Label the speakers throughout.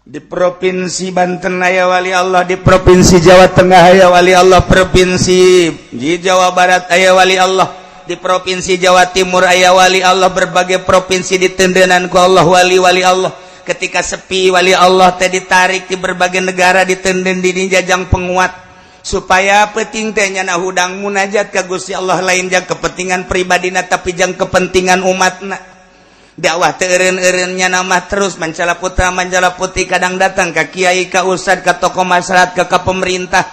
Speaker 1: Di Provinsi Banten aya wali Allah, di Provinsi Jawa Tengah aya wali Allah, Provinsi di Jawa Barat aya wali Allah, di Provinsi Jawa Timur aya wali Allah, berbagai provinsi ditendenan ku Allah wali-wali Allah. Ketika sepi, wali Allah teh ditarik di berbagai negara, ditenden di jajang penguat, supaya penting teh nyana hudang munajat ka Gusti Allah, lain jang kepentingan pribadina, tapi jang kepentingan umatna. Dakwah teu eureun-eureunnya nama terus mancala putra mancala putri, kadang datang ke kiai, ka ustad, ka tokoh masyarakat, ke pemerintah.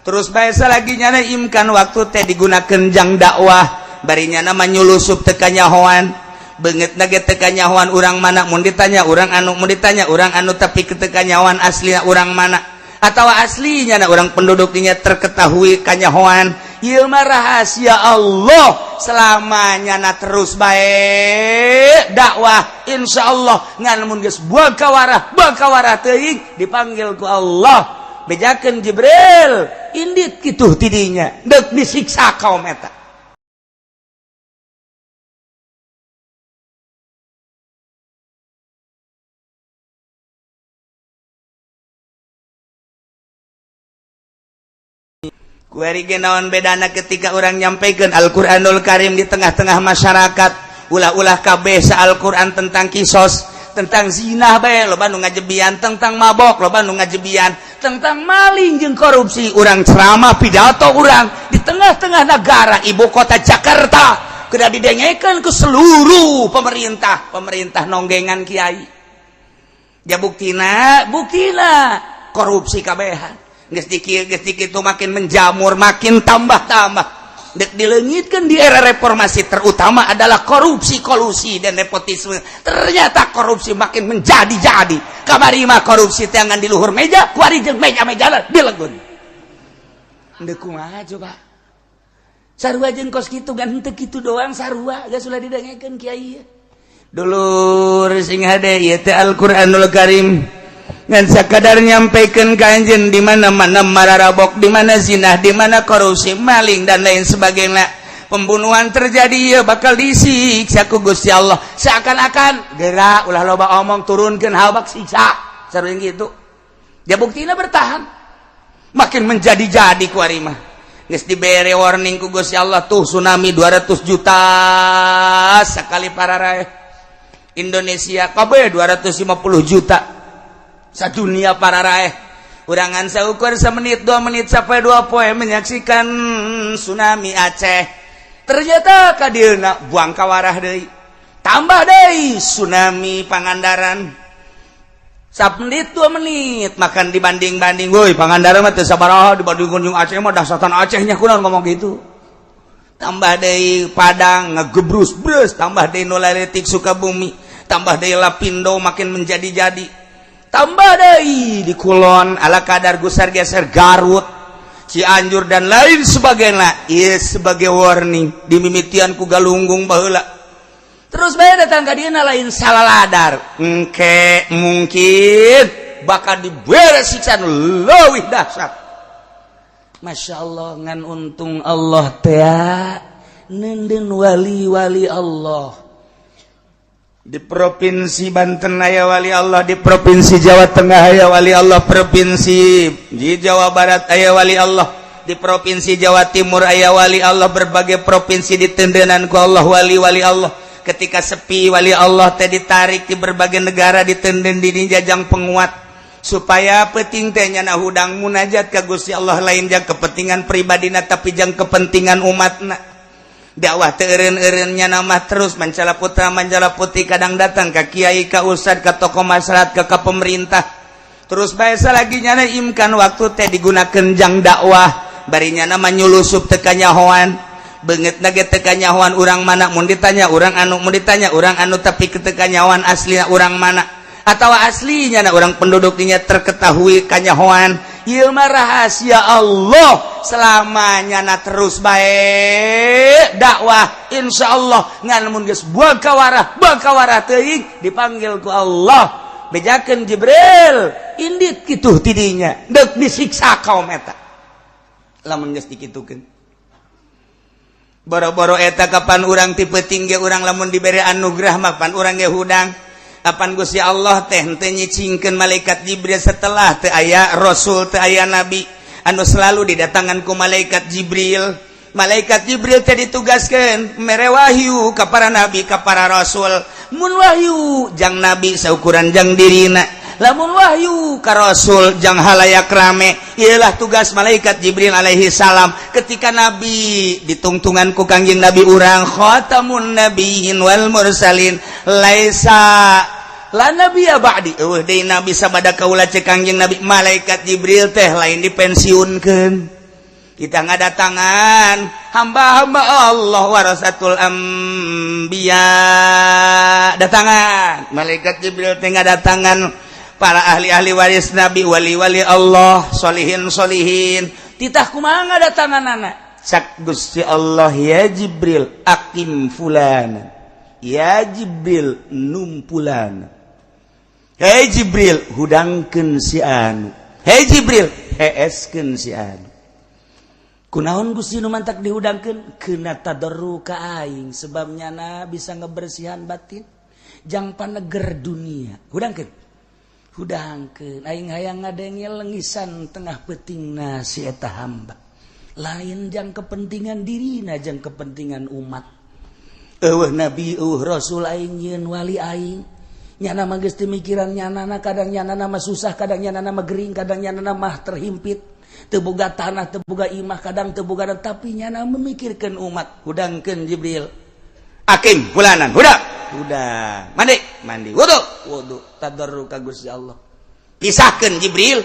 Speaker 1: Terus bahasa lagi nyana imkan waktu teh digunakan jang dakwah, bari nyana nyulusup teu kanyahoan, beungeut ge teu kanyahoan urang mana. Mun ditanya urang anu, mun ditanya urang anu, tapi teu kanyahoan asli urang mana atau aslinya na orang penduduknya terketahui kanyahoan. Ieu mah rahasia Allah. Selamanya na terus baik dakwah, insya Allah ngan mun geus buang kawarah, buang kawarah teuing, dipanggil ku Allah, bejakeun Jibril, indit kitu tidinya deuk disiksa kaum eta. Kuari ge naon bedana ketika orang nyampaikan Al-Qur'anul Karim di tengah-tengah masyarakat? Ulah-ulah kabeh sa Al-Qur'an tentang kisos, tentang zina bae loba nu ngajebian, tentang mabok loba nu ngajebian, tentang maling jeung korupsi. Urang ceramah, pidato urang di tengah-tengah negara, ibu kota Jakarta, kudu didengekeun ke seluruh pemerintah. Pemerintah nonggengan kiai ya. Buktina, buktina korupsi kabehan geus dikit, geus dikit itu makin menjamur, makin tambah-tambah. Dek dileungitkeun di era reformasi, terutama adalah korupsi, kolusi, dan nepotisme. Ternyata korupsi makin menjadi-jadi. Kamari mah korupsi tangan di luhur meja, kuari jeung meja-meja dilegun. Deuk kumaha coba? Sarua jeung kos kitu gan, henteu kitu doang, sarua geus ulah didengekeun kiai. Dulur sing hade, ieu teh Al-Qur'anul Karim ngan sakadar nyampaikan ka anjeun di mana-mana mararabok, di mana zina, di mana korupsi, maling, dan lain sebagainya, pembunuhan terjadi ya, bakal disiksa ku Gusti Allah. Seakan-akan gerak, ulah loba omong, turunkeun habak, siksa sering gitu dia. Buktinya bertahan, makin menjadi-jadi. Ku mah geus dibere warning ku Gusti Allah tuh, tsunami 200 juta sekali pararaeh. Indonesia kabeh 250 juta, sadunia pararaeh. Urangan saukur semenit, 2 menit sampai 2 poe menyaksikan tsunami Aceh. Ternyata kadieuna buang kawarah deui, tambah deui tsunami Pangandaran. Menit 2 menit makan dibanding-banding, woi, Pangandaran mah teu sabaraha dibandingkeun jeung Aceh mah, dahsatan Acehnya kunaon ngomong gitu. Tambah deui Padang ngegebrus brus, tambah deui nu laletik Sukabumi, tambah deui Lapindo makin menjadi-jadi, tambah deui di Kulon, ala kadar gusar geser Garut, Cianjur, dan lain sebagainya. Ieu sebagai warning dimimitian ku Galunggung baheula. Terus bae datang ka dieu, lain salah ladar, engke mungkin bakal dibere siksa nu leuwih dahsyat. Masya Allah, ngan untung Allah teh nenden wali-wali Allah. Di Provinsi Banten aya wali Allah, di Provinsi Jawa Tengah aya wali Allah, Provinsi di Jawa Barat aya wali Allah, di Provinsi Jawa Timur aya wali Allah, berbagai provinsi ditendenan ku Allah wali-wali Allah. Ketika sepi, wali Allah teh ditarik di berbagai negara, ditenden di jajang penguat, supaya penting teh nyana hudang munajat ka Gusti Allah, lain jang kepentingan pribadina, tapi jang kepentingan umatna. Dakwah teu eureun-eureunnya nama terus mancala putra mancala putri, kadang datang ke kiai, ka ustad, ka tokoh masyarakat, ke pemerintah. Terus bahasa lagi nyana imkan waktu teh digunakan jang dakwah, bari nyana nyulusup teu kanyahoan, beungeut ge teu kanyahoan urang mana. Mun ditanya urang anu, mun ditanya urang anu, tapi teu kanyahoan asli urang mana atau aslinya na orang penduduknya terketahui kanyahoan. Ieu mah rahasia Allah. Selamanya na terus bae dakwah, insya Allah ngan mun geus buang kawarah, buang kawarah teuing, dipanggil ku Allah, bejakeun Jibril, indit kitu tidinya deuk disiksa kaum eta. Lamun geus dikitukeun boro-boro eta, kapan urang tipe tinggi, urang lamun dibere anugerah mah pan urang ge hudang. Apan Gusti Allah teh henteu nyicingkeun malaikat Jibril setelah teu aya rasul, teu aya nabi anu selalu didatangan ku malaikat Jibril. Malaikat Jibril teh ditugaskeun mere wahyu ka para nabi, ka para rasul. Mun wahyu jang nabi saukuran jang dirina, lamun wahyu ka rasul jang halayak rame. Ialah tugas malaikat Jibril alaihi salam. Ketika nabi ditungtungan ku Kangjeng Nabi urang, khatamun nabiyyin wal mursalin, laisa la nabiyya ba'di, euweuh deui nabi sabada kaula, cek Kangjeng Nabi. Malaikat Jibril teh lain dipensiunkeun. Kita ngadatangan hamba-hamba Allah, warasatul anbiya, datangan malaikat Jibril teh ngadatangan para ahli-ahli waris nabi, wali-wali Allah, solihin solihin. Titah kumaha ngadatangan anak cak Gusti Allah, "Ya Jibril, akim fulan. Ya Jibril, numpulan. Hei Jibril, hudangkeun si anu. Hei Jibril, heeskeun si anu." Kunaon Gusti nu mantak dihudangkeun? Kena tadarru ka aing, sebab nyana bisa ngebersihan batin jang paneger dunia. Hudangkeun, hudangkeun, aing hayang ngadenge lengisan tengah peutingna si eta hamba, lain jang kepentingan dirina, jang kepentingan umat. Euweuh nabi, euweuh rasul, aing nyieun wali aing. Nyana mah geus teu mikiran nyanana. Kadang nyanana mah susah, kadang nyanana mah gering, kadang nyanana mah terhimpit, teu boga tanah, teu boga imah, kadang teu boga, tapi nyana memikirkan umat. Hudangkeun Jibril, akim fulanan, hudang, hudang, mandi, mandi, wudu, wudu, tadarru ka Gusti Allah. Pisahkeun Jibril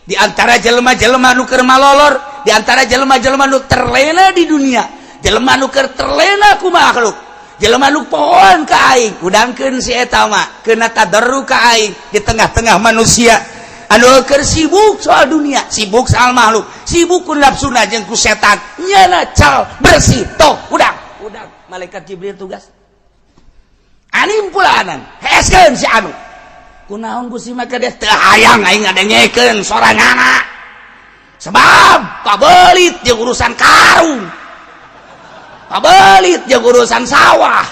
Speaker 1: di antara jelema-jelema nu keur malolor, di antara jelema-jelema nu terlena di dunia, jelema nu keur terlena ku makhluk, jelema nu pohoan ka aing. Hudangkeun si eta mah, keuna tadarru ka aing di tengah-tengah manusia anu keur sibuk soal dunia, sibuk soal makhluk, sibuk ku nafsuna jeung ku setan. Nyana cal bersih toh. Hudang, hudang. Malaikat Jibril tugas anim fulanan, heeskeun si anu. Kunaon Gusti maka dia? Teu hayang aing ngadengekeun soranganna, sebab pabelit jeung urusan karung, pabelit jeung urusan sawah,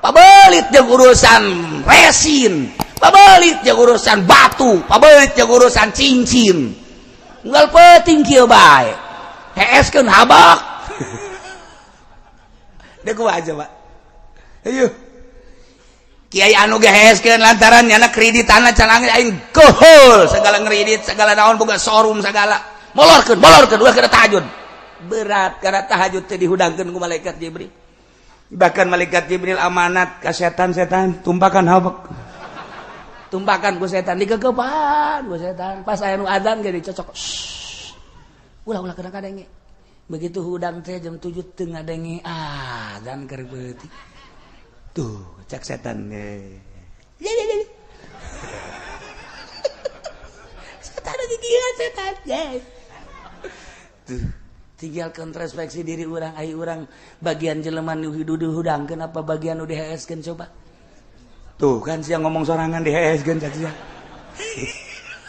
Speaker 1: pabelit jeung urusan resin, pabelit jeung urusan batu, pabelit jeung urusan cincin. Unggal peuting kieu bae, heeskeun habak. Dek kumaha coba? Ayo. Kiai anu ge heeskeun lantaran nyana kreditanna can aing kohol segala, ngredit segala, naon, boga showroom segala. Molorkeun, molorkeun, ulah kana tahajud. Berat karena tahajud teh dihudangkeun ku malaikat Jibril. Bahkan malaikat Jibril amanat ka setan-setan, tumpakan habek. Tumpakan ku setan, dikekepan ku setan. Pas aya nu adzan ge dicocok. Ulah, ulah kena kadenge. Begitu hudang teh jam 7 teu ngadenge adzan keur peuting. Tuh, cek setan deh. Ya ya ya. Setan lagi gila setan. Yes. Tuh, tinggal introspeksi diri orang, ai urang bagian jelema nu hudangkeun apa bagian nu diheeskeun coba? Tuh kan siang ngomong sorangan, diheeskeun cak sia.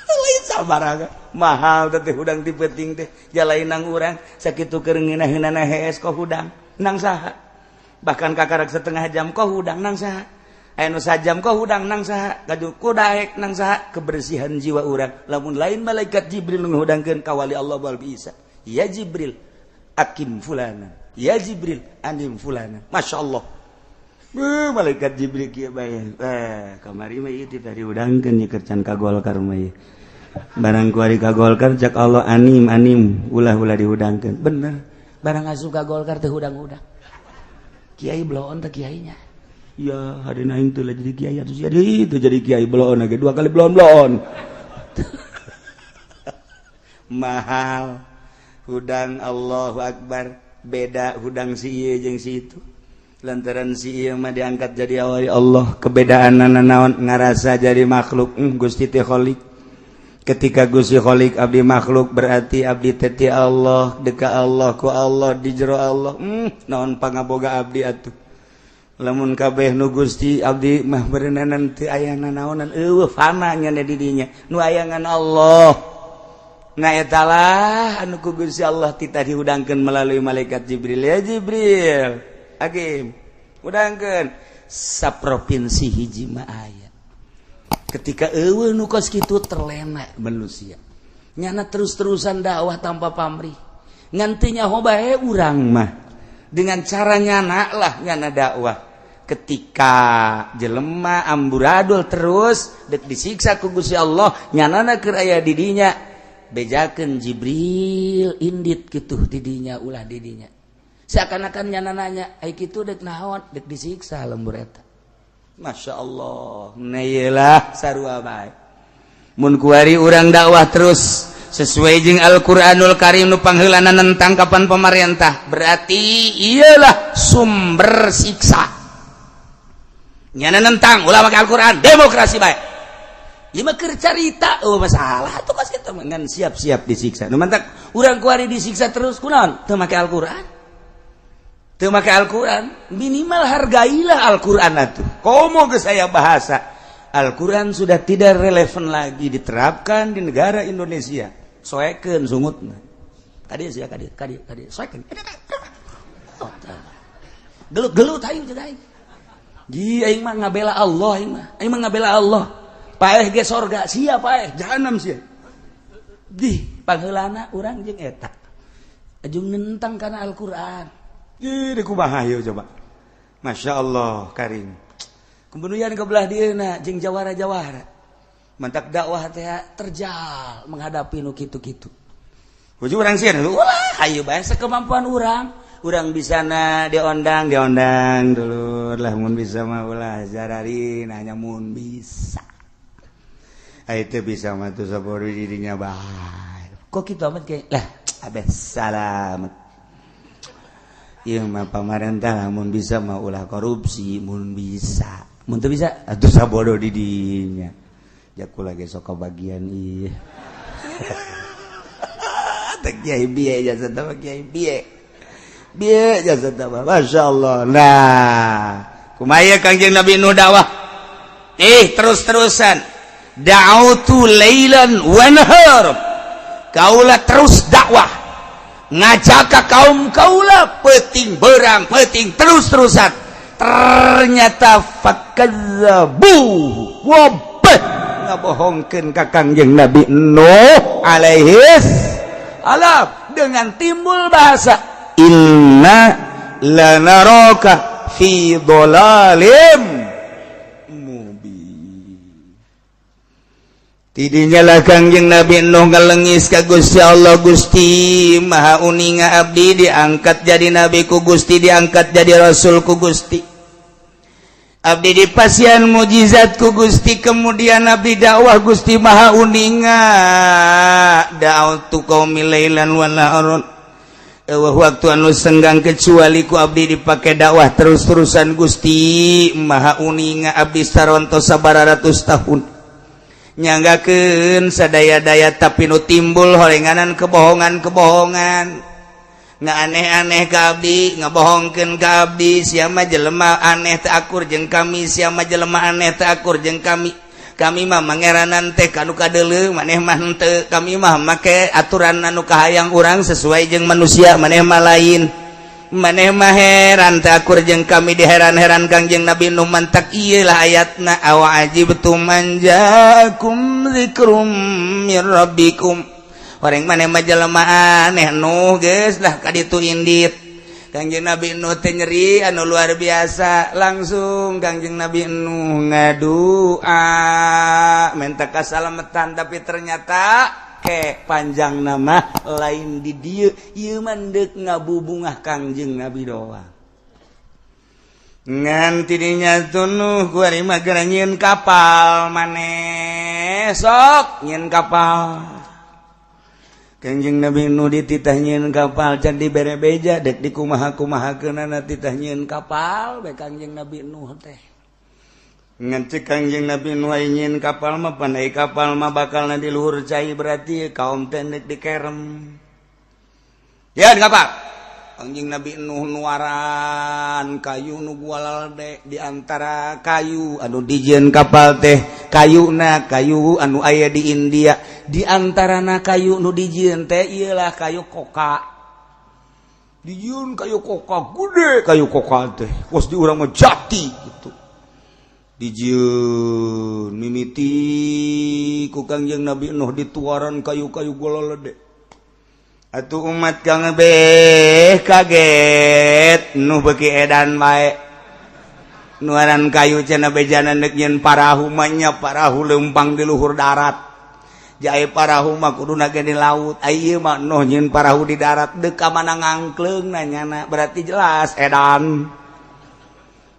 Speaker 1: Lain sabar, mahal teh hudang ti peuting teh jalain nang urang sakitu keur ngeunah-ngeunahna hees kok hudang nang saha? Bahkan kakarak setengah jam kok hudang nang saha? Aya nu sajam kok hudang nang saha? Gaduh kudaek nang saha? Kebersihan jiwa urang, lamun lain malaikat Jibril nu ngahudangkeun ka wali Allah bal bisa. Ya Jibril, akim fulana. Ya Jibril, anim fulana. Masya Allah. Beuh, malaikat Jibril kieu bae. Eh, kamari mah ieu teh dihudangkeun ieu kercan ka Golkar mah ieu. Barang kuari ka Golkar, cak Allah, anim, anim, ulah-ulah dihudangkeun. Bener. Barang asup ka Golkar teh hudang-hudang. Kiai bloon teh kiainya. Ya, hari aing teh jadi kiai atuh, jadi itu jadi kiai bloon lagi dua kali bloon-bloon. Mahal hudang, Allahu Akbar. Beda hudang si ieu jeung si itu lantaran si ieu mah diangkat jadi wali Allah. Kebedaan naon? Ngarasa jadi makhluk. Gusti teh Khalik. Ketika Gusti Khalik, abdi makhluk, berarti abdi teh ti Allah, deka Allah, ku Allah, di jero Allah. Naon pangaboga abdi atuh lamun kabeh nu Gusti? Abdi mah berenang teu aya nanaonan, eueuh, fana nya di dinya, nu aya ngan Allah. Nah, etalah anu ku Gusti Allah titah dihudangkeun melalui malaikat Jibril. Ya Jibril, akim, hudangkeun. Saprovinsi hiji mah aya. Ketika euweuh nu kos kitu, terlena manusia. Nyana terus-terusan dakwah tanpa pamrih, ngantinya nyaho bae urang mah dengan cara nyana lah, nyana dakwah. Ketika jelema amburadul terus, dek disiksa ku Gusti Allah. Nyanana keur aya di dinya, bejakeun Jibril, "Indit kitu didinya, ulah didinya." Seakan-akan nyana nanya, "Ai kitu dek naon?" Dek disiksa lembur eta. Masya Allah. Nah, sarua bae mun kuari urang dakwah terus sesuai jeung Al-Qur'anul Karim, nu pangheulana nentang kapan pemerintah, berarti iyalah sumber siksa. Nyana nentang, "Ulah make Al-Qur'an, demokrasi bae." Ieu mah keur carita. Oh, masalah tuh kos kitu ngan siap-siap disiksa. Nu mantak urang kuari disiksa terus kunaon? Teu make Al-Qur'an. Teu make Al-Qur'an, minimal hargailah Al-Qur'an atuh. Komo ke saya bahasa Al-Quran sudah tidak relevan lagi diterapkan di negara Indonesia. Soekeun sungutna. Kadieu sia, kadieu, kadieu, kadieu. Soekeun. Oh, gelut-gelut aing jeung aing. Ji, aing mah ngabela Allah aing mah. Aing mah ngabela Allah. Paeh ge sorga, sia paeh jahanam sia. Di pangheulana urang jeung eta. Ajung nentang kana Al-Qur'an. Ih, kumaha coba. Masya Allah, Karim. Kemudian ke belah dieuna jeung jawara-jawara. Mantak dakwah teh terjal menghadapi nu kitu-kitu. Huju urang sieun, ulah, hayu bae kemampuan urang. Urang bisa na diondang, diondang dulur lah. Mun bisa mah ulah jarari nanya, mun bisa. Ai teu bisa mah tuh sabodo dirinya bae. Kok kitu amat kayak lah, abes salamet. Ieu mah pamarentah mun bisa mah ulah korupsi, mun bisa. Mun teu bisa atuh sabodo di dinya. Jaku lagi sok bagian ieu. Teh kiai bieu jasa teh, kiai bieu. Bieu jasa teh, Masya Allah. Nah, kumaha Kangjeng Nabi Nuh dakwah? Terus-terusan. Da'autu lailan wa nahar. Kaula terus dakwah, ngajak ke kaum kaula peting berang peting terus-terusan. Ternyata fakadzabu, wabeh ngabohongkeun ka Kangjeng Nabi Nuh alaihis salam dengan timbul bahasa, "Inna lanaraka fi dhalalim mubin." Tidinya lah Kangjeng Nabi Nuh ngalengis ka Gusti Allah, "Gusti, Maha uninga abdi diangkat jadi nabi ku Gusti, diangkat jadi rasul ku Gusti. Abdi dipasihan mujizat ku Gusti, kemudian abdi dakwah. Gusti Maha uninga, da'autu qaumi lailan wa naharon." Euweuh waktu anu senggang kecuali ku abdi dipake dakwah terus-terusan. Gusti Maha uninga, abdi saronto sabaratus tahun nyanggakeun sadaya-daya, tapi nu timbul horenganan kebohongan-kebohongan, nggak aneh-aneh ka abdi, ngabohongkeun ka abdi. Sia jelema aneh, teu akur jeung kami. Sia jelema aneh, teu akur jeung kami. Kami mah mangeranan teh kanu kadeuleu, maneh mah henteu. Kami mah make aturan anu kahayang urang sesuai jeung manusia, maneh mah lain. Maneh mah heran, teu akur jeung kami." Diheran-heran Kangjeng Nabi Nuh. Mantak ieu lah ayatna, awa ajibtum an jaakum dzikrum mir rabbikum. Horeng maneh mah jelema aneh, Nuh, geus lah ka ditu indit. Kangjeng Nabi Nuh teh nyeri anu luar biasa. Langsung Kangjeng Nabi Nuh ngadua minta kasalamatan, tapi ternyata ke panjang nama lain di dieu, ieu mah deuk ngabubungah Kangjeng Nabi doang. Ngan tidinya tunuh kuari mah geura nyieun kapal. Maneh sok nyieun kapal. Kangjeng Nabi Nuh dititah nyieun kapal, can dibere beja dek dikumaha-kumahakeunana. Titah nyieun kapal bae Kangjeng Nabi Nuh teh. Ngan cek Kangjeng Nabi Nuh, nyieun kapal mah pandai kapal mah bakalna di luhur cai, berarti kaum teh dek dikerem. Ya, kapal Kangjeng Nabi Nuh nuaran kayu nu gualalde. Di antara kayu anu dijieun kapal teh kayuna kayu anu aya di India. Di antarana kayu nu dijieun teh iyalah kayu koka. Dijieun kayu koka gede, kayu koka teh kos di urang mah jati gitu. Dijieun mimiti ku Kangjeng Nabi Nuh dituaran kayu-kayu gololede. Atuh umat kang beh kaget, Nuh beuki edan bae. Nuaran kayu cenah bejana neuk nyieun parahu mah nya, parahu leumpang di luhur darat. Jae parahu mah kuduna ge di laut. Ieu mah Nuh nyieun parahu di darat, deuk ka mana ngangkleung nanyana, berarti jelas edan.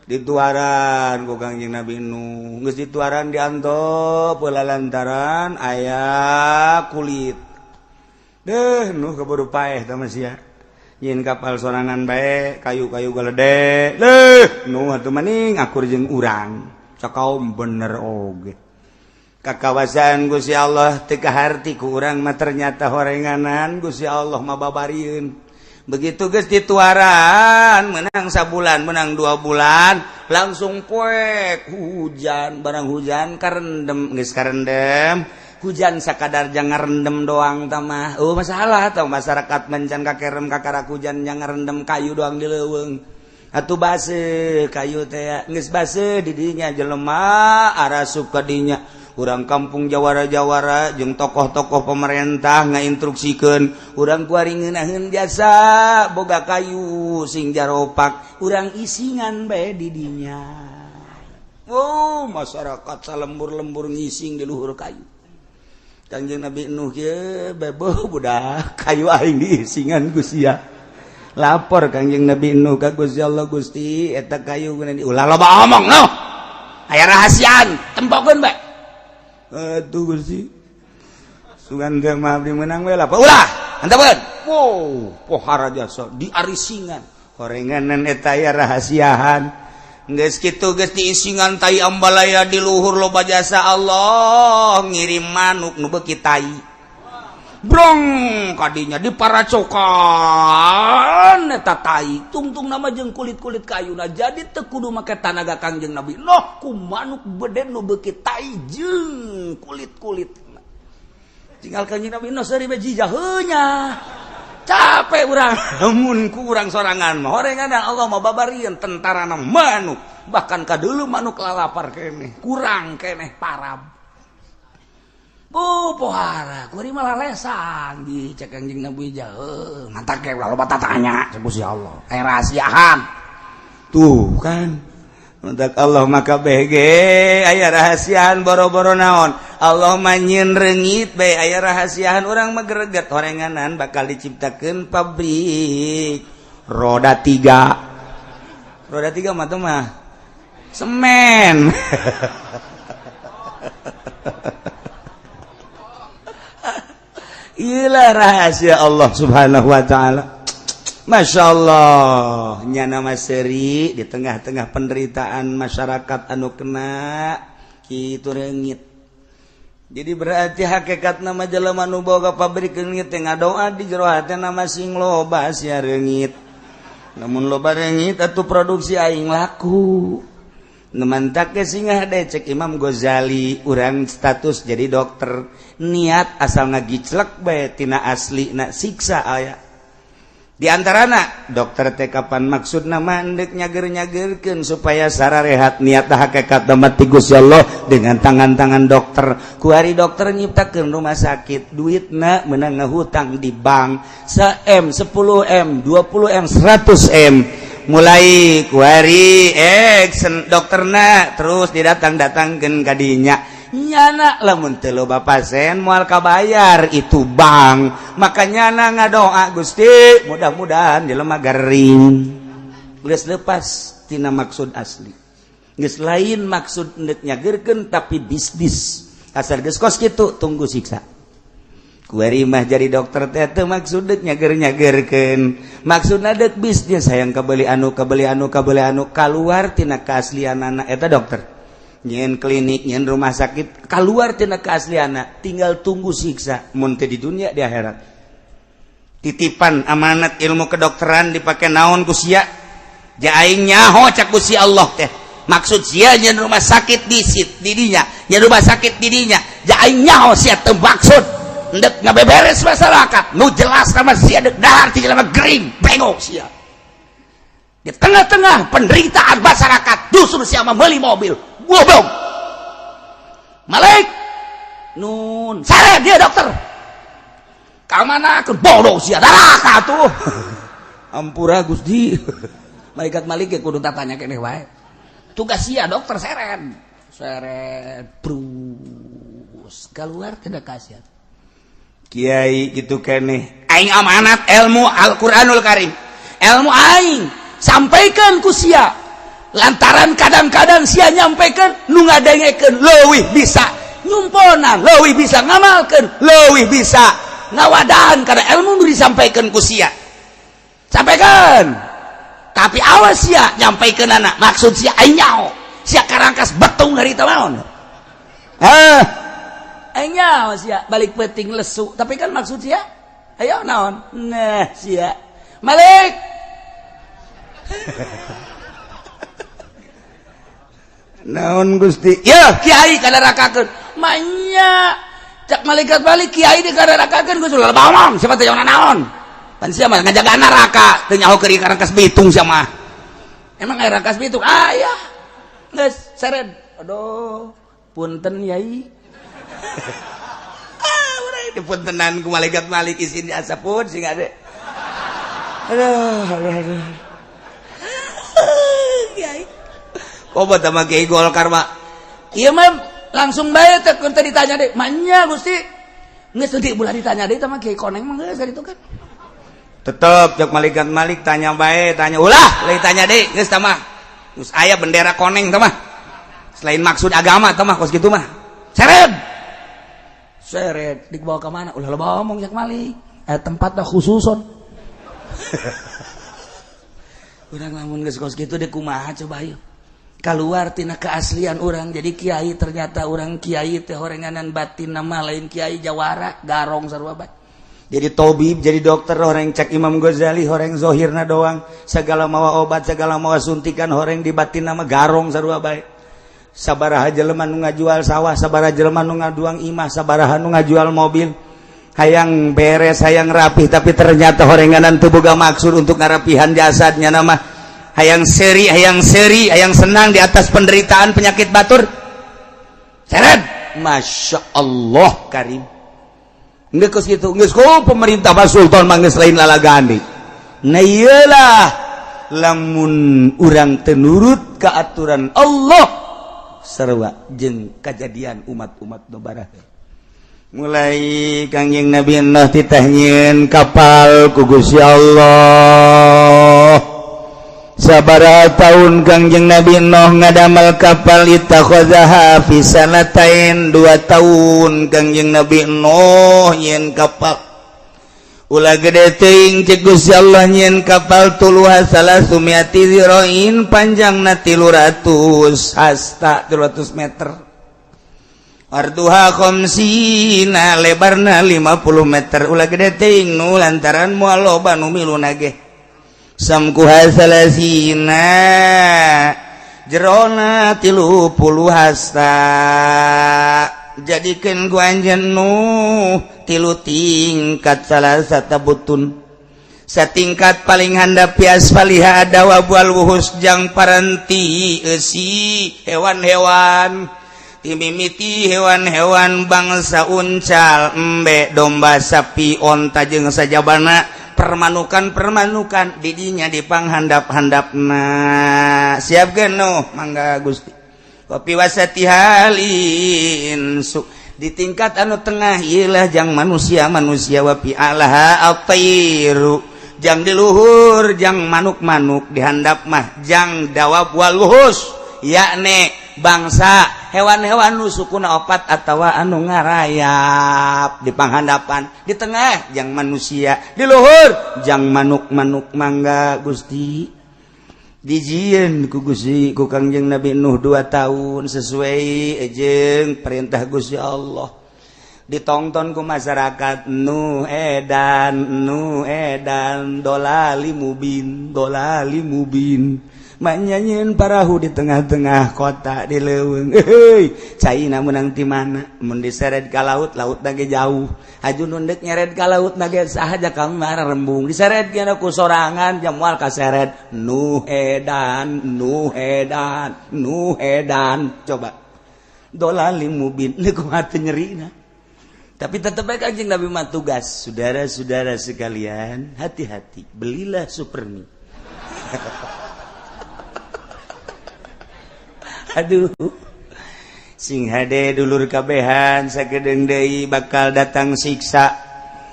Speaker 1: Dituaran ku Kangjeng Nabi Nuh, geus dituaran diantop heula lantaran aya kulit. Deh, Nuh keburu paeh tah mah sia. Nyieun kapal sorangan bae, kayu-kayu galede. Leuh, Nuh atuh maning akur jeung urang. Cakaum bener oge. Kakawasan Gusti Allah teu kaharti ku urang mah, ternyata horenganan Gusti Allah mah babarieun. Begitu geus dituaran, menang sabulan, menang 2 bulan, langsung poek hujan. Barang hujan karendem, geus karendem hujan sakadar jangan rendem doang tamah. Oh, masalah atau masyarakat mencan kakerem kakarak hujan yang rendem kayu doang di leuweung. Atuh baseuh kayu teh, geus baseuh didinya jelema arasup ka dinya. Urang kampung jawara-jawara jeung tokoh-tokoh pemerintah ngainstruksikeun urang kuari ngeunaheun jasa boga kayu sing jaropak, urang isingan bae di dinya. Oh, masyarakat salembur-lembur ngising di luhur kayu. Kangjeng Nabi Nuh kieu bebo, budak kayu aing diisingan ku sia. Lapor Kangjeng Nabi Nuh ka Gusti Allah, "Gusti, eta kayu guna di." "Ulah loba omong, Nuh, aya rahasiaan, tempokeun bae." "Aduh Gusti, sugan teh mah abdi menang we lah." "Ulah, hantapeun." Wow, pohara jasa diarisingan horenganan eta aya rahasiaan. Geus kitu, geus diisingan tai ambalaya di luhur, loba jasa Allah ngirim manuk nu beuki tai brong kadinya diparacokan eta tai tungtung nama jeung kulit-kulit kayuna. Jadi teu kudu make tanaga Kangjeng Nabi Nuh, ku manuk bede nu beuki tai jeung kulit-kulit. Tinggal Kangjeng Nabi Nuh seuri bae jijaheunya, capek urang mun ku urang sorangan mah. Horengan Allah mah babarieun tentarana manuk, bahkan kadeuleu manuk lalapar keneh, kurang keneh parab. Bu pohara kuari malah lesang di cek Kangjeng Nabi jauh, mantak ke ulah loba tatanya cek Gusti Allah aya rahasiaan. Tuh kan, mantak Allah maka BG aya rahasiaan, boro-boro naon, Allah mah nyieun reungit bae aya rahasiaan, urang mah greget horenganan bakal diciptakeun pabrik roda tiga. Roda tiga mah tuh mah semen. Inilah rahasia Allah Subhanahu wa taala. Masya Allah, nyana seri di tengah-tengah penderitaan masyarakat anu kena kitu reungit. Jadi berarti hakikat nama jelema nu boga pabrik reungit teh ngadoa di jero hatena sing loba sia reungit. Lamun loba reungit atuh produksi aing laku. Nemantak ke singah cek Imam Ghazali, urang status jadi dokter niat asal ngagiclek bae tina asli na, siksa aya di antarana dokter teh kapan maksud nama endek nyager-nyagerkeun supaya sararehat, niat hakikat mati Gusti Allah dengan tangan-tangan dokter. Kuari dokter nyiptakeun rumah sakit, duitna menang ngahutang di bank se M, 10 M, 20 M, 100 M. Mulai kuari dokterna terus didatang-datangkeun kadinya, nyana lamun teu loba pasien moal kabayar itu bank. Maka nyana ngadoa, "Gusti, mudah-mudahan jelema garing." Geus lepas tina maksud asli, geus lain maksud endek nyagerkeun tapi bisnis. Asal geus kos kitu, tunggu siksa. Kuari mah jadi dokter teh teu maksud deuk nyager-nyagerkeun, maksudna deuk bisnis, hayang kabeli anu, kabeli anu, kabeli anu. Kaluar tina keaslianana eta dokter nyieun klinik, nyieun rumah sakit, keluar tina keaslianana, tinggal tunggu siksa mun teu di dunia di akhirat. Titipan amanat ilmu kedokteran dipake naon ku sia? Ja aing nyaho cak Gusti Allah teh maksud sia nyieun rumah sakit di sit di dinya, nyieun rumah sakit di dinya. Ja aing nyaho sia teu maksud ndek ngabeberes masyarakat, nu jelas sama sia dek dahar ti jelema gering bengok sia. Di tengah-tengah penderitaan masyarakat justru sia meuli mobil. Goblok. Malik nun sare dia dokter. Ka mana ke bodoh sia neraka tuh. Ampura Gusti. Malaikat Malik ge kudu tanya keneh wae. Tugas sia dokter seren. Seret brus keluar tidak kasihan. Kiai gitu keneh. Aing amanat ilmu Al-Qur'anul Karim. Ilmu aing sampaikan ku sia. Lantaran kadang-kadang sia nyampaikan nu ngadengekeun leuwih bisa nyumponan, leuwih bisa ngamalkeun, leuwih bisa ngawadahan karena ilmu nu disampaikan ku sia. Sampaikan. Tapi awas sia nyampaikan anak maksud sia aing nyaho. Sia karangkas betung hari itu naon? Hah? Aing nyaho sia balik peting lesu, tapi kan maksud sia ayo naon? Nah sia. Malik. Naon Gusti? Ya kiai kadarakakeun. Manya cak malaikat balik kiai dikadarakakeun Gusti ulah ngomong siapa teh naon? Pan sia mah ngajaga neraka teu nyaho keur karangkas bitung sia mah. Emang aya rangkas bitung? Aya. Geus seret. Aduh, punten yai. Ah, urang dipuntenan ku malaikat Malik isin asapun sing ade. Aduh, aduh, aduh. Kiai. Kobat sama Kiai Golkar mah. Ieu mah langsung bae teh kun teh ditanya deui. Manya Gusti. Geus teu ulah ditanya deui sama Kiai Koneng mah geus itu kan. Tetep cek malaikat Malik tanya bae, tanya ulah, lain tanya deui geus tah mah. Geus aya bendera koneng tah mah. Selain maksud agama tah mah kos kitu mah. Seret. Seret dibawa ke mana? Ulah loba omong cek Malik. Tempatna khususon. Urang lamun geus kos kitu deui kumaha coba ayo. Keluar tina keaslian orang jadi kiai, ternyata orang kiai teh horenganan batin nama lain kiai jawara garong sarua bae. Jadi tobib, jadi dokter horeng cek Imam Ghazali horeng zohirna doang, segala mawa obat, segala mawa suntikan, horeng di batin nama garong sarua bae. Sabaraha jelema nu ngajual sawah, sabaraha jelema nu ngaduang imah, sabaraha nu ngajual mobil, hayang beres, hayang rapih, tapi ternyata horenganan teu boga maksud untuk ngarapihan jasadnya nama. Hayang seri, hayang seri, hayang senang di atas penderitaan penyakit batur. Seret, Masya Allah Karim. Nggak kos gitu, nggak kok pemerintah Pak Sultan mah geus lain lalagani. Nah iyalah, lamun urang tenurut ke aturan Allah sarua jeung kajadian umat-umat nu baraheula. Mulai Kangjeng Nabi Nuh titah nyieun kapal ku Gusti Allah. Sabaraha tahun Kangjeng Nabi Nuh ngadamel kapal ittakhadhaha fi sanatain, 2 tahun Kangjeng Nabi Nuh nyieun kapal. Ulah gede teuing cek Gusti Allah nyieun kapal tuluha salasumiati zira'in, panjangna 300 hasta 300 meter. Arduha khamsina, lebarna 50 meter. Ulah gede teuing nu lantaran moal loba nu milu nage. Samkuha salasina, jerona 30 hasta. Jadikeun ku anjeun Nuh 3 tingkat salah butun. Satingkat paling handap asfaliha dawab wal wuhus, jang paranti eusi hewan-hewan. Timimiti hewan-hewan bangsa uncal, embe, domba, sapi, onta jeung sajabana, permanukan-permanukan didinya dipanghandap-handapna. Siap genuh mangga Gusti. Kopi wasati halin su di tingkat anu tengah ilah jang manusia-manusia, wapi alaha atairu jang di luhur jang manuk-manuk, dihandap mah jang dawab wal wuhus, yakni bangsa hewan-hewan nu sukuna opat atawa anu ngarayap di panghandapan, di tengah jang manusia, di luhur jang manuk-manuk. Mangga Gusti. Dijieun ku Gusti ku Kangjeng Nabi Nuh 2 tahun sesuai jeung perintah Gusti Allah. Ditonton ku masyarakat, Nuh edan, Nuh edan, dolali mubin, dolali mubin. Manyanyiin parahu di tengah-tengah kota di leuweung. Heuy, caina meunang ti mana? Mun diseret ka laut, laut ge jauh. Haju nu deuk nyeret ka laut ge sahaja kami marah rembung. Diseret kana ku sorangan jam moal kaseret. Nu edan, nu edan, nu edan. Coba. Dolalim mubin leuh kumaha teu nyerina. Tapi tetap baik Kanjeng Nabi mah tugas. Saudara-saudara sekalian, hati-hati, belilah supermi. Aduh, sing hade dulur kabehan sakedeung deui bakal datang siksa.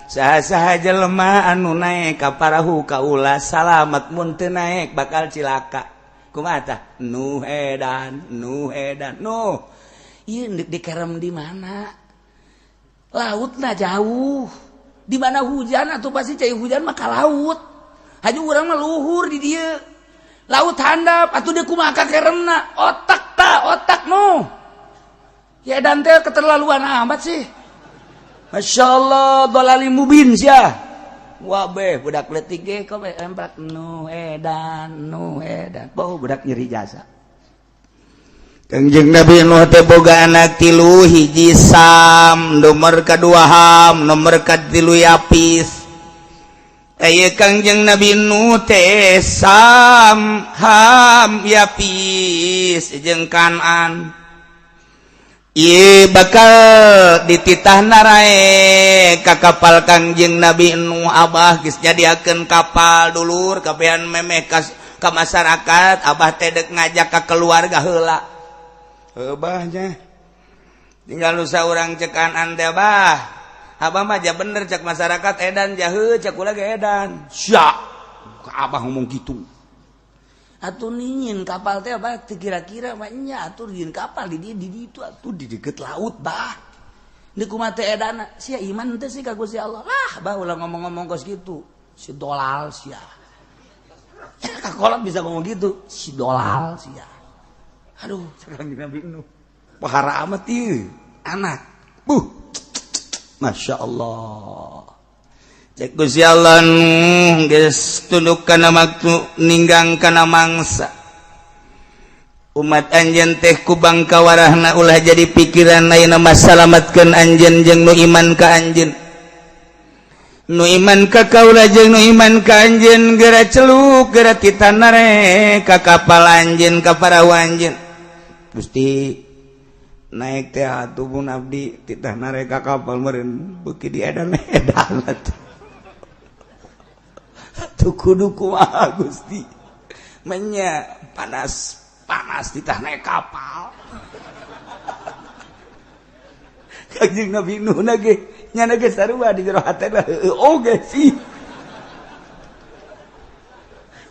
Speaker 1: Saha-saha jelema anu naek ka parahu kaula salamat, mun teu naek bakal cilaka. Kumaha tah? Nu edan, nu edan. Nu. Ieu deuk dikerem di mana? Lautna jauh. Di mana hujan atuh pasti cai hujan mah ka laut. Haju urang mah luhur di dieu. Laut handap atuh deuk kumaha keremna? Otak ta, otak nu. Ya dan teh keterlaluan amat sih. Masya Allah, dolali mubin sia. Wabeh budak leutik ge kok empat nu edan, nu edan. Bau budak nyeri jasa. Kangjeng Nabi Nuh teh boga anak tilu, hiji Sam, nomor kadua Ham, nomor katilu Yapis. Aya Kangjeng Nabi Nuh teh Sam, Ham, Yapis jeung Kanan. Ieu bakal dititah naraek ka kapal Kangjeng Nabi Nuh. Abah geus nyadiakeun kapal dulur kabehan memeh ka masyarakat. Abah teh deuk ngajak ka keluarga heula. Abahnya tinggal nu saurang cek Kanan teh, Abah. Abah mah ja bener cek masyarakat edan jahe cek kula ge edan. Sia. Abah ngomong gitu. Atuh ningin kapal teh abah teu kira-kira mah nya atuh nyieun kapal di dieu di ditu atuh di deket laut bah. Deuk kumaha teh edana? Sia iman teh sih ka Gusti Allah. Lah bah ulah ngomong-ngomong kos kitu. Si dolal sia. Kakolot bisa ngomong gitu. Si dolal sia. Aduh, sekarang Nabi Nuh. Pahara amat ieu anak. Buh. Masya Allah. Cek Gusti Allah Nuh geus tunduk kana waktu ninggang kana mangsa. Umat anjeun teh ku bangka warahna ulah jadi pikiran ayeuna mah salamatkeun anjeun jeung nu iman ka anjeun. Nu iman ka kaula jeung nu iman ka anjeun geura celuk geura titanare ka kapal anjeun ka parahu anjeun. Gusti naik teh atuh mun abdi titah narek ka kapal meureun beuki di edan-edan atuh. Atuh kudu kumaha Gusti. Menya panas panas titah naik kapal. Kangjeng Nabi Nuh ge nyana ge sarua di jero hatena heueuh oge sih.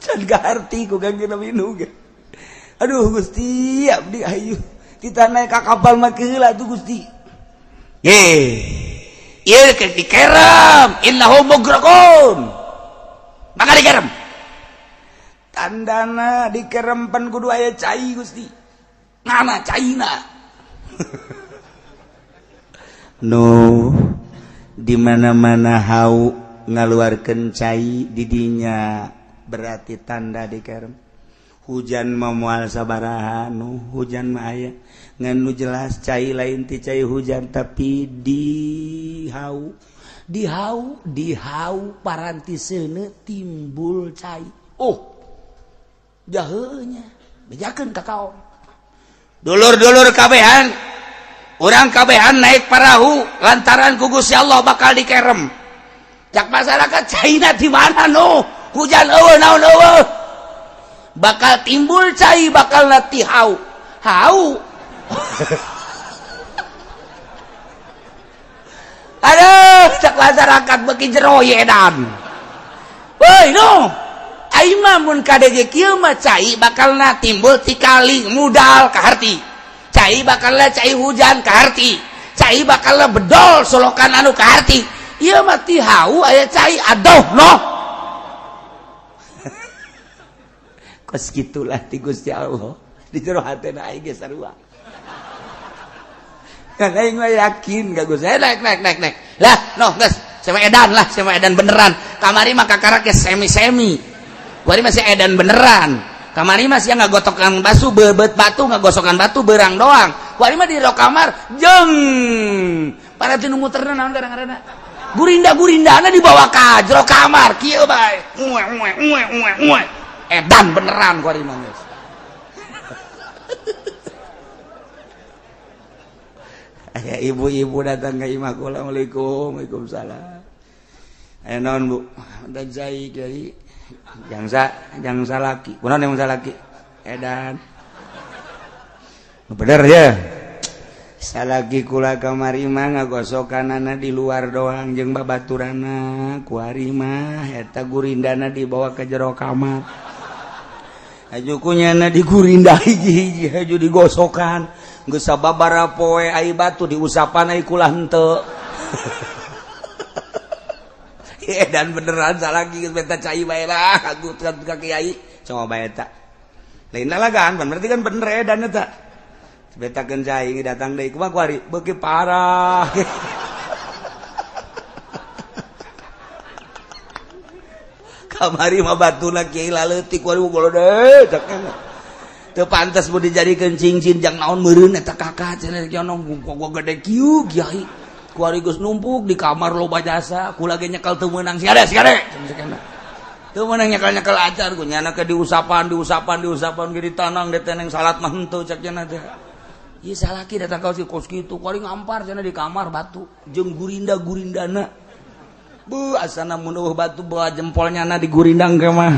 Speaker 1: Can kaharti ku Kangjeng Nabi Nuh ge. Aduh Gusti abdi ayu kita naik ka kapal mah keheula tuh Gusti. Ye. Ieu ke dikerem innahum mugraqun. Maka dikerem. Tandana dikerem pan kudu aya cai Gusti. Ngana caina. No, di mana-mana hau ngaluarkeun cai didinya berarti tanda dikerem. Hujan mah moal sabaraha nu hujan mah aya ngan nu jelas cai lain ti cai hujan tapi di hau di hau di hau paranti seuneu timbul cai. Oh jaheunya bejakeun ka kaom dulur-dulur kabehan urang kabehan naik parahu lantaran ku Gusti Allah bakal dikerem. Cak masyarakat caina di mana nu hujan eueuh naon eueuh bakal timbul cai bakal nanti hau hau. Aduh cak masyarakat beuki jero ye edan. Woi no aing mah mun kadege kieu mah cai bakal na timbul ti kali mudal kaharti. Cai bakal na cai hujan kaharti. Cai bakal na bedol solokan anu kaharti. Ieu mah ti hau aya cai aduh no. Kos gitulah ti Gusti Allah di jero hatena aing ge sarua. Kan aing mah yakin ka Gusti. Naik naik naik naik. Lah noh geus sama edan lah, sama edan beneran. Kamari mah kakarak ge semi-semi. Wari masih edan beneran. Kamari mah sia ngagotokan batu, bebet batu, ngagosokan batu berang doang. Kuari mah di jero kamar jeng. Para tinu muterna naon kadang-kadang. Gurinda-gurindana dibawa ka jero kamar kieu bae. Uwe uwe uwe uwe uwe. Edan beneran kuari mah geus. Aya ibu-ibu datang ke imah kula, Assalamualaikum. Waalaikumsalam. Aya naon Bu? Dan cai kiai. Jangsa jangsa laki. Kunaon yang salaki? Edan. Bener ya. Salaki kula kamari mah ngagosokanana di luar doang jeung babaturana. Kuari mah eta gurindana dibawa ke jero kamar. Haju kunyana digurinda hiji-hiji haju digosokan. Geus sababaraha poe ai batu diusapan ai kula henteu. Dan beneran salaki geus beta cai bae lah kagutan ka kiai. Coba eta. Lain lalagan berarti kan bener edan eta. Betakeun cai datang deui kumaha kuari beuki parah. Kamari mah batuna kiai laleutik kuari golode cek. Teu pantes mun dijadikeun cincin jang naon meureun eta kakak cenah kieu gua gede kieu kiai. Kuari geus numpuk di kamar loba jasa, kula ge nyekel teu meunang sia sia. Teu meunang nyekel-nyekel acar ku nyana ke diusapan diusapan diusapan ge ditanang diteneng salat mah henteu cek cenah teh. Ieu salaki datang ka si kos kitu kuari ngampar cenah di kamar batu jeung gurinda-gurindana. Bu asana mun eueuh batu bawa jempolnya na digurindang ke mah.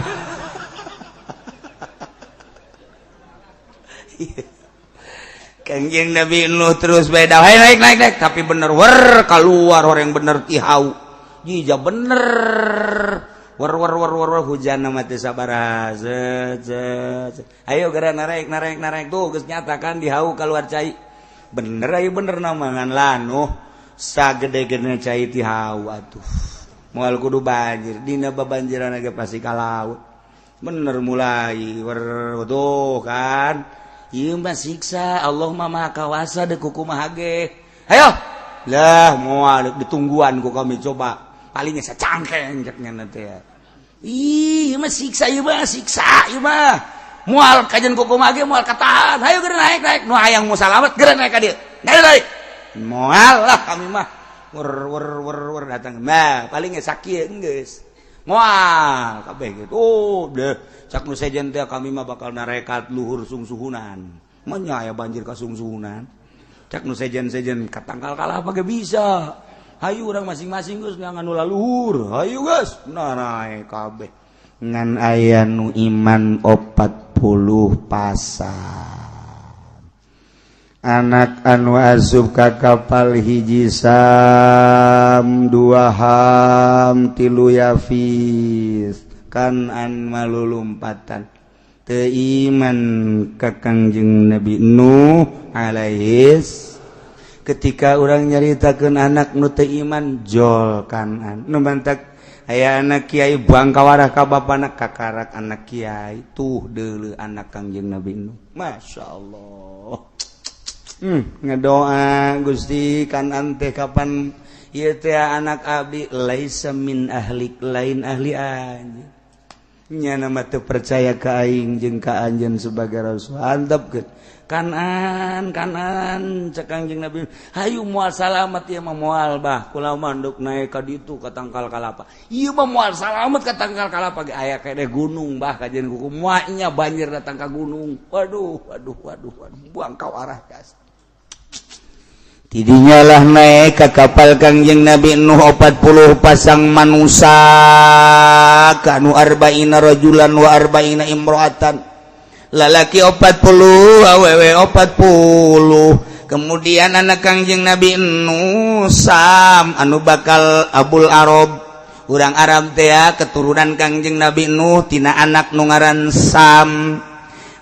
Speaker 1: Kangjeng Nabi Nuh terus beda, hey, naik naik naik, tapi bener wer keluar orang bener tihau, jija bener wer wer wer wer hujan mah teu sabaraha, zet zet, ayo geura naik naik naik tuh geus nyatakan dihau keluar cai, bener ayo bener namangan lanuh sagede-gedena cai tihau atuh, moal kudu banjir, dina babanjiran ge pasti ka laut, bener mulai wer tuh kan. Ieu mah siksa Allah mah maha kawasa deuk kumaha ge. Hayo. Lah moal ditungguan ku kami coba. Palingnya sacangkeng cek nya teh. Ih, ieu mah siksa ieu mah siksa ieu mah. Moal kajen ku kumaha ge moal katahan. Hayo geura naik naik nu hayang mau salamet geura naik ka dieu. Naik naik. Moal lah kami mah. Wer wer wer wer datang. Nah, palingnya sakieu geus. Moal kabeh gitu. Oh, deh. Cak nu sejen teh kami mah bakal narekat luhur sungsuhunan. Menya aya banjir ka sungsuhunan. Cak nu sejen-sejen katangkal kalah apa ge bisa. Hayu urang masing-masing geus ngan nu laluhur. Hayu geus narae kabeh. Ngan aya nu iman 40 pasang. Anak anu asup ka kapal hiji Sam, 2 Ham, 3 Yafis. Kanan malulumpatan teu iman ka Kangjeng Nabi Nuh alaihis. Ketika urang nyaritakeun anak nu teu iman jol kanan nu mantak aya anak kiai bangkawarah ka bapana kakarak anak kiai tuh deuleu anak Kangjeng Nabi Nuh. Masya Allah. Ngedoa Gusti kanan teh kapan ieu teh anak abdi laisa min ahlik lain ahli anjeun. Nya nama teu percaya ka aing jeung ka anjeun sebagai rasul. Antepkeun. Kanan kanan cek Kangjeng Nabi. Hayu moal salamet ieu mah moal bah. Kula mah nduk naik ka ditu ka tangkal kalapa. Ieu mah moal salamet ka tangkal kalapa ge aya keneh gunung bah kajen kuku moalnya banjir datang ka gunung. Waduh waduh waduh waduh buang ka arah gas. Tidinya lah naik ke kapal Kangjeng Nabi Nuh 40 pasang manusia kanu arba'ina rajulan wa arba'ina imro'atan, lalaki 40 awewe 40. Kemudian anak Kangjeng Nabi Nuh Sam anu bakal Abul Arab, urang Arab teh keturunan Kangjeng Nabi Nuh tina anak nu ngaran Sam.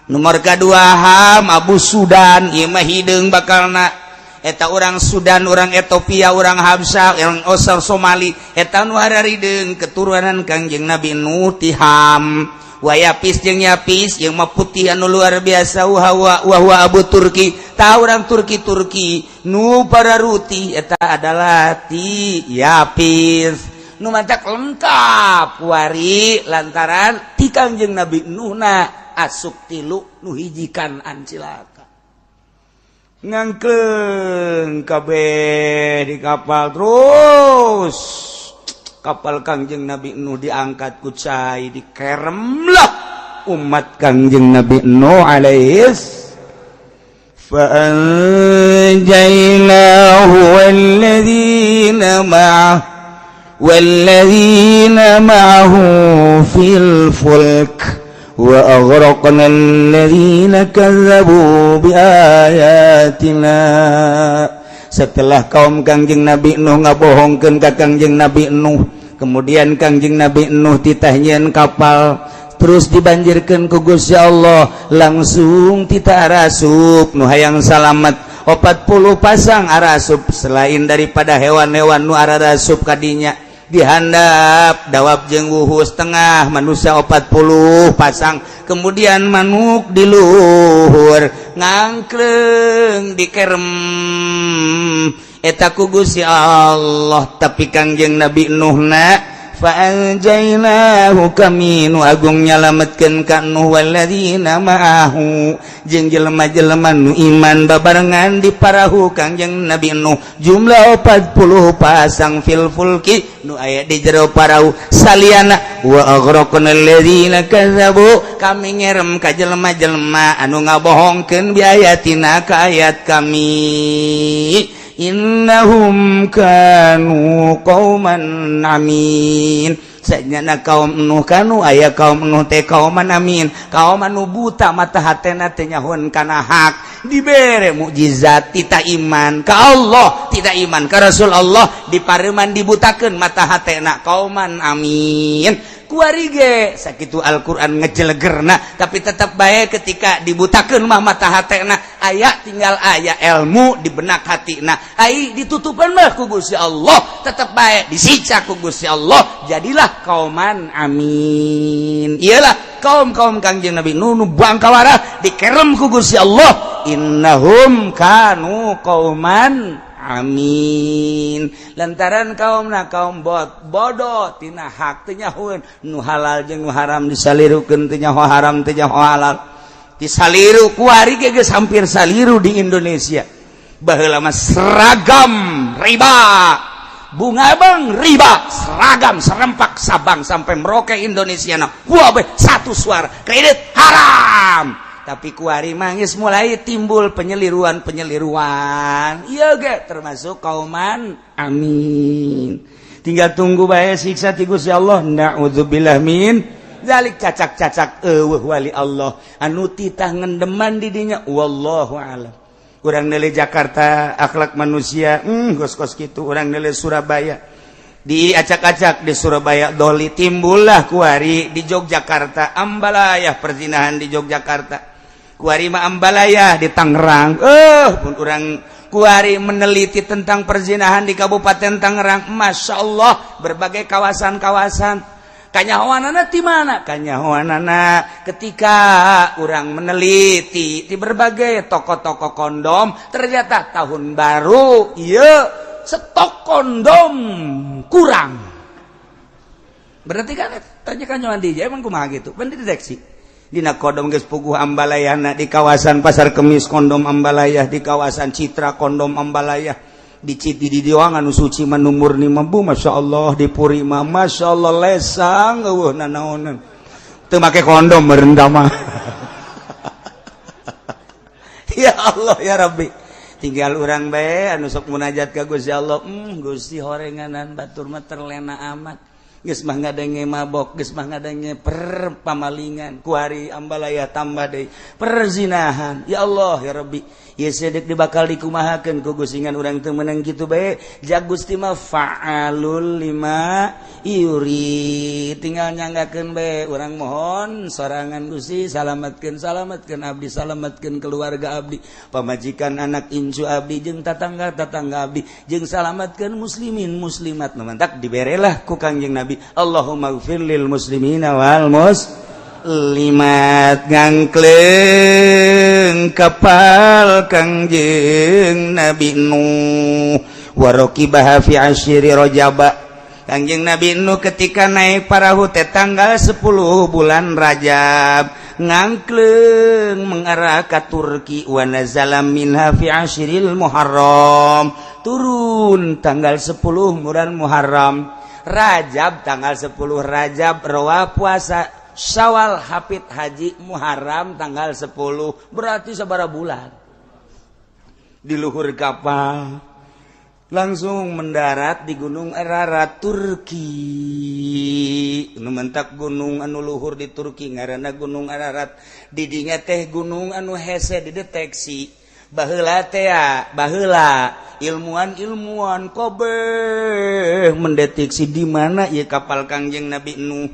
Speaker 1: Nomor kedua Ham Abu Sudan, ieu mah hideung bakalna. Eta orang Sudan, orang Ethiopia, orang Habsah, orang Osar Somali, eta nu hararideung keturunan Kangjeng Nabi Nuh ti Ham. Wa Yapis jeung Yapis yang mah putih anu luar biasa wa wa Abu Turki. Tah urang Turki Turki nu pararuti eta adalah ti Yapis. Nu mantak lengkap wari lantaran ti Kangjeng Nabi Nuh na. Asup tilu, nu hiji Kan'an cilaka. Ngangkleng kabeh di kapal, terus kapal Kangjeng Nabi Nuh diangkat ku cai, dikerem lah umat Kangjeng Nabi Nuh alaihis. فأنجيناه والذين معه في الفلك وأغرقنا الذين كذبوا بآياتنا. Setelah kaum Kangjeng Nabi Nuh ngabohongkeun ka Kangjeng Nabi Nuh, kemudian Kangjeng Nabi Nuh titah nyieun kapal, terus dibanjirkan ku Gusti Allah. Langsung titah arasup nu hayang salamet, 40 pasang arasup. Selain daripada hewan-hewan nu arasup kadinya, dihandap dawab jeung wuhus tengah manusia 40 pasang, kemudian manuk di luhur. Ngangkleng, dikerem eta ku Gusti Allah. Tapi Kangjeng Nabi Nuhna, فأنجيناه kami nu agung nyalametkeun ka Nuh, والذين معه jeung jelema-jelema nu iman babarengan di parahu Kangjeng Nabi Nuh, jumlah 40 pasang, في الفلك nu aya di jero parahu. Saliana, وأغرقنا الذين كذبوا kami ngerem ka jelema-jelema anu ngabohongkeun, بآياتنا ka ayat kami. إنهم كانوا قوما عمين. Sanyana kaum Nuh كانوا aya kaum Nuh teh قوما عمين, kaum anu buta mata hatena, teu nyahoeun kana hak. Dibere mukjizat tidak iman ka Allah, tidak iman ka Rasul Allah, dipareuman, dibutakeun mata hatena, قوما عمين. Kuari ge sakitu Al-Qur'an ngejelegerna, tapi tetap baik ketika dibutakeun mah mata hatena aya, tinggal aya ilmu di benak hatina, ai ditutupan mah ku Gusti Allah tetap baik disiksa ku Gusti Allah. Jadilah قوما عمين. Iyalah kaum-kaum Kangjeng Nabi Nuh nu bangkawara dikerem ku Gusti Allah. إنهم كانوا قوما عمين, lantaran kaum na kaum bot bodoh tina hak, teu nyahoeun nu halal jeung nu haram, disalirukeun, teu nyaho haram, teu nyaho halal, disaliru. Kuari ge geus hampir saliru di Indonesia. Baheula mah seragam riba, bunga bang riba, seragam serempak Sabang sampai Merauke Indonesia na wah satu suara, kredit haram. Tapi kuari mangis mulai timbul penyeliruan penyeliruan. Iya ge termasuk قوما عمين. Tinggal tunggu bae siksa ti Gusti Allah. Naudzubillah من ذلك. Cacak-cacak eueuh wali Allah anu titah ngendeman di dinya. Wallahu alam. Urang nilai Jakarta, akhlak manusia kos-kos kitu. Urang nilai Surabaya, diacak-acak di Surabaya doli timbullah. Kuari di Yogyakarta ambalayah perzinahan, di Yogyakarta kuari mah ambalayah, di Tangerang pun urang kuari meneliti tentang perzinahan di Kabupaten Tangerang, Masya Allah, berbagai kawasan-kawasan. Kanyahoanana di mana? Kanyahoanana ketika orang meneliti di berbagai toko-toko kondom, ternyata tahun baru iya stok kondom kurang. Berarti kan tanya kanyahoan di emang kumaha gitu ban dideteksi dina kondom geus puguh ambalayana. Di kawasan Pasar Kemis kondom ambalayah, di kawasan Citra kondom ambalayah, di Citi di Diwangan anu suci mah, nu murni mah, bu, Masya Allah. Di Puri mah Masya Allah, lesang, eueuh nanaonan, teu make kondom merendam mah. Ya Allah ya Rabbi. Tinggal urang bae anu sok munajat ka Gusti Allah, Gusti, horenganan batur mah terlena amat, geus mah ngadenge mabok, geus mah ngadenge per pamalingan, kuari ambalaya tambah deui perzinahan. Ya Allah ya Rabbi, ieu sedek dibakal dikumahakeun ku Gusti, ngan urang teu meunang kitu bae. Ja Gusti mah فعال لما يريد. Tinggal nyanggakeun bae urang, mohon sorangan, Gusti, salametkeun, salametkeun abdi, salametkeun keluarga abdi, pamajikan, anak incu abdi, jeung tatangga tatangga abdi, jeung salametkeun muslimin muslimat. Nu mantak diberelah ku Kangjeng Nabi, اللهم اغفر للمسلمين والمسلمات. Ngangkleng kapal Kangjeng Nabi Nuh. وركبها في عشر رجب. Kangjeng Nabi Nuh ketika naik parahu teh tanggal 10 bulan Rajab. ngangkleung mengarah ka Turki. Wa nazala minha fi asyril Muharram, turun tanggal 10 bulan Muharram. Rajab tanggal 10 Rajab rawa puasa, Syawal hafid haji, Muharram tanggal 10, berarti sabara bulan di luhur kapal langsung mendarat di Gunung Ararat, Turki. Nu mentak gunung anu luhur di Turki ngaranna Gunung Ararat. Didinya teh gunung anu hese dideteksi baheula teh, baheula ilmuwan-ilmuwan kabeh mendeteksi di mana ieu kapal Kangjeng Nabi Nuh.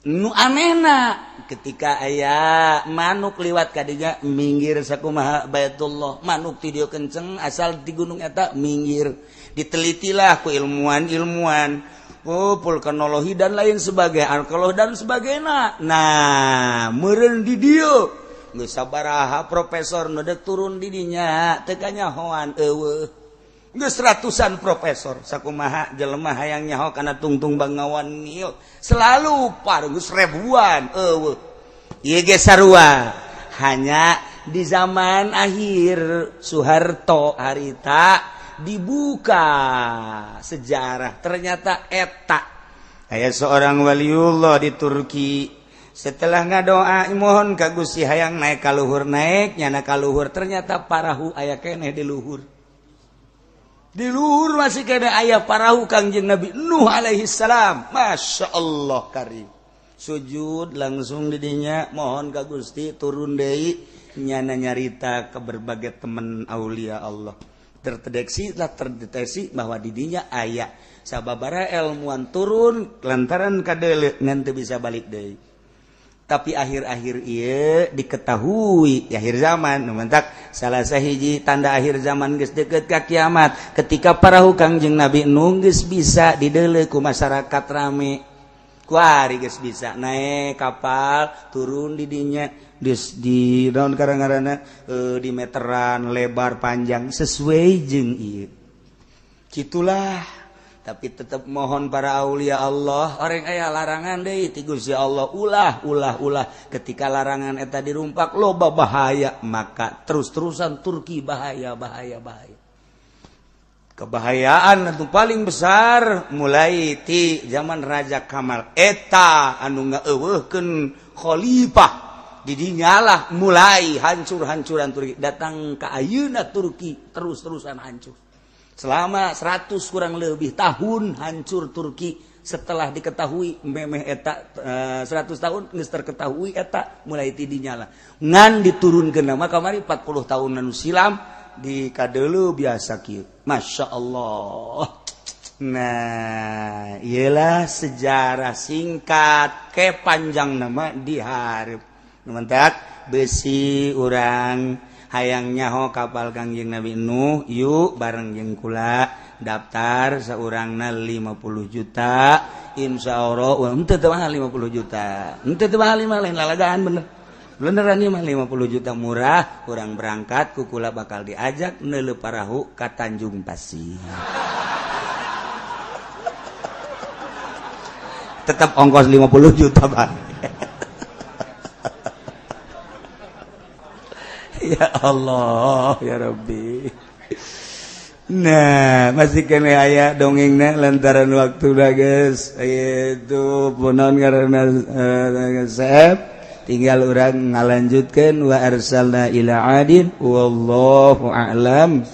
Speaker 1: Nu anehna ketika aya manuk liwat kadinya minggir sakumaha Baitullah, manuk ti dieu kenceng asal di gunung eta minggir. Ditelitilah ku ilmuwan-ilmuwan, oh, vulkanologi dan lain sebagainya, arkeologi dan sebagainya. Nah, meureun di dieu geus sabaraha profesor nu dek turun di dinya teu kanyahoan, eueuh. Geus ratusan profesor, sakumaha jelema hayang nyaho kana tungtung Bengawan Nil selalu par geus ribuan, eueuh. Ieu ge sarua, hanya di zaman akhir Soeharto harita dibuka sejarah, ternyata eta aya seorang waliullah di Turki. Setelah ngadoa mohon ka Gusti hayang naik ka luhur, naik nyana ka luhur, ternyata parahu aya keneh di luhur. Di luhur masih kena aya parahu Kangjeng Nabi Nuh alaihi salam. Masya Allah karim, sujud langsung didinya mohon ka Gusti turun deui. Nyana nyarita ke berbagai teman aulia Allah, terdeteksi lah, terdeteksi bahwa didinya aya sababara ilmuwan turun lantaran kadeuleu ngan teu bisa balik deui. Tapi akhir-akhir ieu diketahui di akhir zaman. Nu mentak salah sahiji tanda akhir zaman geus deket ka kiamat, ketika parahu Kangjeng Nabi Nuh geus bisa dideuleu ku masyarakat rame. Kuari geus bisa naik kapal turun di dinya di daun karang-karana di meteran lebar panjang sesuai jeung ieu gitulah. Tapi tetap mohon para aulia Allah, orang aya larangan deui ti Gusti Allah, ulah ulah ulah. Ketika larangan eta dirumpak loba bahaya, maka terus-terusan Turki bahaya bahaya bahaya. Kebahayaan itu paling besar mulai ti zaman Raja Kamal eta anu ngaeuweuhkeun khalifah. Didinyalah mulai hancur-hancuran Turki datang ke ayeuna. Turki terus-terusan hancur selama 100 kurang lebih tahun hancur Turki. Setelah diketahui memeh eta 100 tahun geus terketahui eta mulai ti dinyala ngan diturunkeun nama kamari 40 tahun anu silam di kadeuleu biasa kieu. Masya Allah. Nah, iyalah sejarah singkat ke panjang nama diharap mentak besi urang hayang nyaho kapal Kangjeng Nabi Nuh. Yuk bareng jeung kula daftar seorangna 50 juta, insya Allah. Wah, henteu teu mahal 50 juta, henteu teu mahal mah, lain lalagaan, bener beneran ieu mah 50 juta murah. Urang berangkat ku kula, bakal diajak neuleu parahu ka Tanjung Pasir. Tetap ongkos 50 juta, Pak. Ya Allah ya Rabbi. Nah, masih kena aya dongengna lantaran waktu dah geus itu punaon karena sep tinggal urang ngalanjutkeun wa arsalna ila adin wallahu a'lam.